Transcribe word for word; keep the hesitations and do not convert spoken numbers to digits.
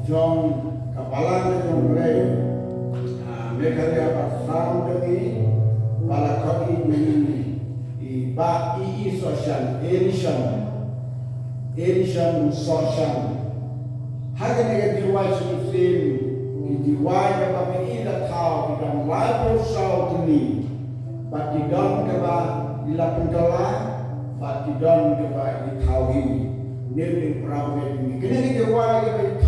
Jong ka balang ka jong re, ah, Meghalaya ba sam jong i, ba la khot i mynnin i Bah E E Sohshang, Enshon, Enshon Sohshang. Ha kane ka duwai shisien, ki duwai kaba phi i la thaw, ki dang laiphew saw tylli. Bad ki don kaba i la pynkylla, bad ki don kaba i thaw hi. Neu ding prang ne ding. Kine ki duwai kaba i